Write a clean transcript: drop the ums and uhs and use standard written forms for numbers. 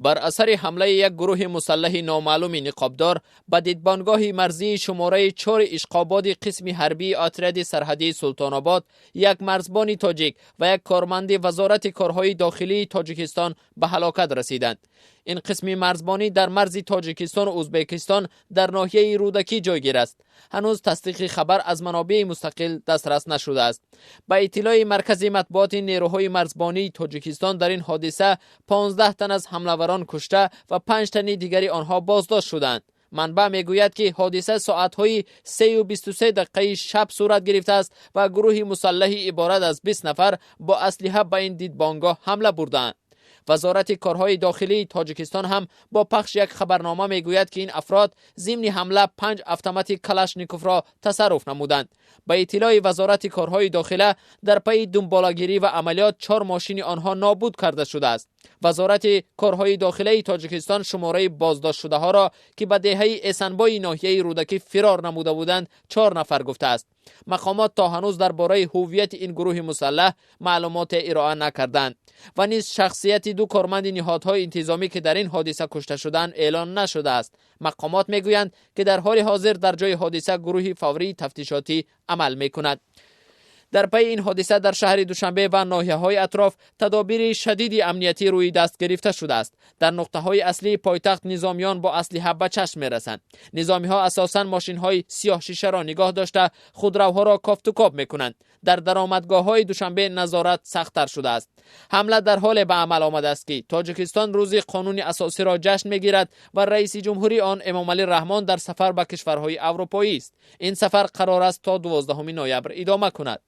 Бар асари ҳамлаи як гурӯҳи мусаллаҳи номаълуми ниқобдор ба дидбонгоҳи марзии шумораи 4 Ишқободи қисми ҳарбии отряди сарҳадии Султонобод як марзбони тоҷик ва як корманди Вазорати корҳои дохилии Тоҷикистон ба ҳалокат расиданд. Ин қисми марзбонӣ дар марзи Тоҷикистону Ӯзбекистон дар ноҳияи Рӯдакӣ ҷойгир аст. Ҳанӯз тасдиқи хабар аз манобеи мустақил дастрас нашудааст. Ба иттилои маркази матбуоти нерӯҳои марзбонии Тоҷикистон, дар ин ҳодиса 15 тан аз ҳамлаварон кушта ва 5 тани дигари онҳо боздошт шуданд. Манбаъ мегӯяд, ки ҳодиса соатҳои 3:23 дақиқаи шаб сурат гирифтааст ва гурӯҳи мусаллаҳи иборат аз 20 нафар бо аслиҳа ба ин дидбонгоҳ ҳамла бурдаанд. Вазорати корҳои дохилии Тоҷикистон ҳам бо пахши як хабарнома мегӯяд, ки ин афрод зимни ҳамла 5 автомати Калашниковро тасарруф намуданд. Ба иттилои Вазорати корҳои дохила, дар пайи дунболагирӣ ва амалиёт 4 мошини онҳо нобуд карда шудааст. Вазорати корҳои дохилаи Тоҷикистон шумораи боздоштшудаҳоро, ки ба деҳаи Эсанбои ноҳияи Рӯдакӣ фирор намуда буданд, 4 нафар гуфтааст. Мақомот то ҳанӯз дар бораи ҳуввияти ин гурӯҳи мусаллаҳ маълумоте ироа накарданд ва низ шахсияти 2 корманди ниҳодҳои интизомӣ, ки дар ин ҳодиса кушта шуданд, эълон нашудааст. Мақомот мегӯянд, ки дар ҳоли ҳозир дар ҷои ҳодиса гурӯҳи фаврии тафтишотӣ амал мекунад. Дар пайи ин ҳодиса дар шаҳри Душанбе ва ноҳияҳои атроф тадобири шадиди амниятӣ рӯи даст гирифта шудааст. Дар нуқтаҳои аслии пойтахт низомиён бо аслиҳа ба чашм мерасанд. Низомиҳо асосан мошинҳои сиёҳшишаро нигоҳ дошта, худравҳоро кофтукоб мекунанд. Дар даромадгоҳҳои Душанбе назорат сахттар шудааст. Ҳамла дар ҳоле ба амал омадааст, ки Тоҷикистон рӯзи қонуни асосиро ҷашн мегирад ва раиси ҷумҳури он Эмомалӣ Раҳмон дар сафар ба кишварҳои аврупоӣ аст. Ин сафар қарор аст то 12 ноябр идома кунад.